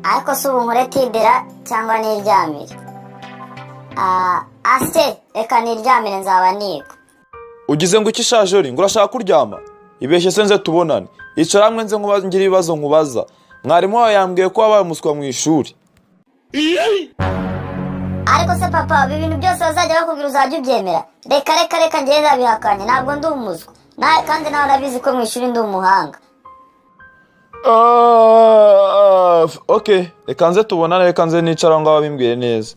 Ariko si ubu nkore tidera cyangwa niryamire? Ah, ase reka niryamire, nzaba niga. Ugize ngo iki shajori? Ngo urashaka kuryama? Ibeshye se nze tubonane. Icara hamwe nze nkubaze, ngira ibibazo nkubaza. Mwarimu wawe yambwiye ko wabaye umuswa mu ishuri. Ariko se papa, ibi bintu byose bazajya bakubwira uzajya ubyemera? Reka reka reka, njyewe ndabihakanye, ntabwo ndi umuswa. Kandi nawe urabizi ko mu ishuri ndi umuhanga. Ah, ok, reka nze tubonane, reka nze nicara aho ngaho bimbwire neza.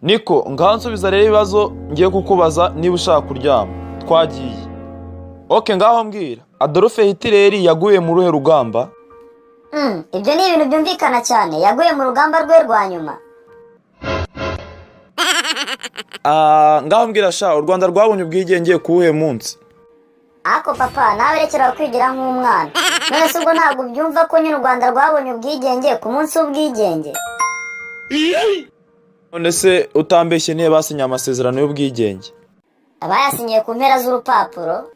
Niko ngaho nsubiza rero ibibazo ngiye kukubaza niba ushaka kuryama. Twagiye. Ok, ngaho mbwira, Adolphe Hitler yaguye mu ruhe rugamba? Ibyo ni ibintu byumvikana cyane, yaguye mu rugamba rwe rwa nyuma. Ah, ngaho mbwira sha, u Rwanda rwabonye ubwigenge ku wuhe munsi? Ariko papa, nawe rekera kwigira nk'umwana. None se ubwo ntabwo ubyumva ko nyine u Rwanda rwabonye ubwigenge ku munsi w'ubwigenge? None se utambeshye, niyo basinye amasezerano y'ubwigenge? Abayasinyiye ku mpera z'urupapuro.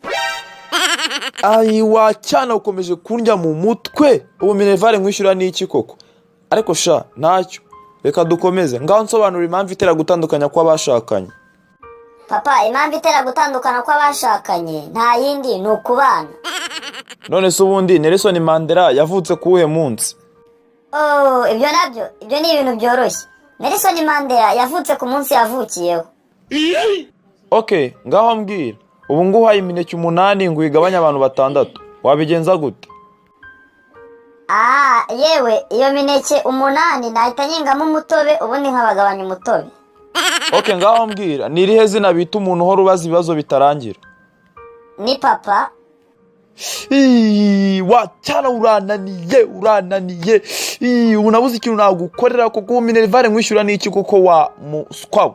Ayiwa cyane, ukomeje kundya mu mutwe. Ubu minerval nkwishyura ni iki koko? Ariko sha ntacyo, reka dukomeze. Ngaho nsobanura impamvu itera gutandukanya kw'abashakanye. Papa, impamvu itera gutandukana kw'abashakanye nta yindi, ni ukubana. None se ubundi Nelson Mandela yavutse ku wuhe munsi? Oh, ibyo nabyo, ibyo ni ibintu byoroshye. Nelson Mandela yavutse ku munsi yavukiyeho. Ok, ngaho mbwira, ubu nguhaye imineke 8 ngo uyigabanye abantu batandatu, wabigenza gute? Ah, yewe, iyo mineke 8 nahita nyengamo umutobe, ubundi nkabagabanya umutobe. Ok, ngaho mbwira, ni irihe zina bita umuntu uhora ubaza ibibazo bitarangira? Ni papa. Ii, wa cyana, urananiye, urananiye. Ii, ubu nabuze ikintu nagukorera kuko ubu minerval nkwishyura ni iki koko, wa muswa we?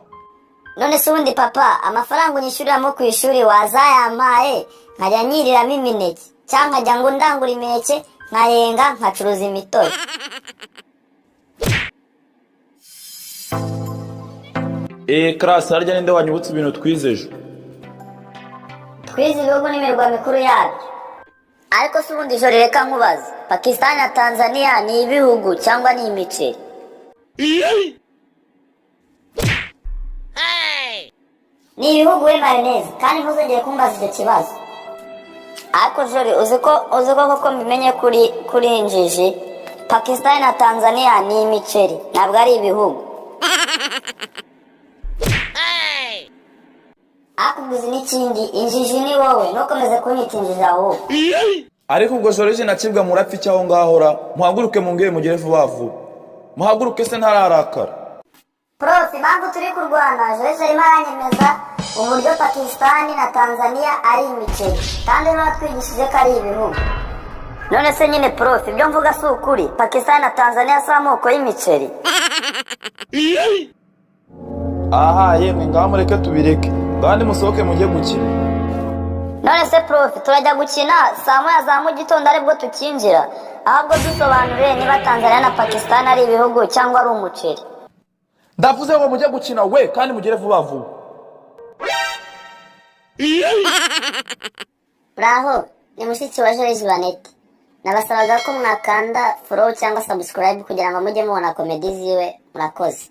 None se ubundi papa, amafaranga unyishyuriramo ku ishuri wazayampaye nkajya nyiriramo imineke, cyangwa nkajya ngo ndangura imineke nkayenga nkacuruza imitobe? Class, harya ninde wanyibutsa ibintu twize ejo? Twize ibihugu n'imirwa mikuru yabyo. Ariko se ubundi ijoro, reka nkubaze, Pakistan na Tanzania ni ibihugu cyangwa ni imiceri? Ni ibihugu we mayoneze, kandi ntuzongere kumbaza icyo kibazo. Ariko jori, uzi ko koko mbimenye kuri injiji. Pakistan na Tanzania ni imiceri, ntabwo ari ibihugu. Ariko uzi n'ikindi, injiji ni wowe, ntukomeze kunyita injiji ahubwo. Ariko ubwo Joriji na Kibwa murapfa iki aho ngaho ra? Muhaguruke mumbwire, mugere vuba vuba. Muhaguruke se ntararakara. Prof, impamvu turi kurwana, Joyce arimo aranyemeza uburyo Pakistan na Tanzania ari imiceri, kandi niba twigishije ko ari ibihugu. None se nyine prof, ibyo mvuga si ukuri? Pakistan na Tanzania si amoko y'imiceri? Aha yemwe, ngaho mureke tubireke, ngaho nimusohoke mujye gukina. None se prof, turajya gukina saa 1 za mu gitondo aribwo tukinjira? Ahubwo dusobanurire niba Tanzania na Pakistan ari ibihugu cyangwa ari umuceri. Ndavuze ngo mujye gukina we, kandi mugere vuba vuba. Uraho, ni mushiki wa Joriji Banete. Nabasabaga ko mwakanda follow cyangwa subscribe kugira ngo mujye mubona comedy ziwe. Murakoze.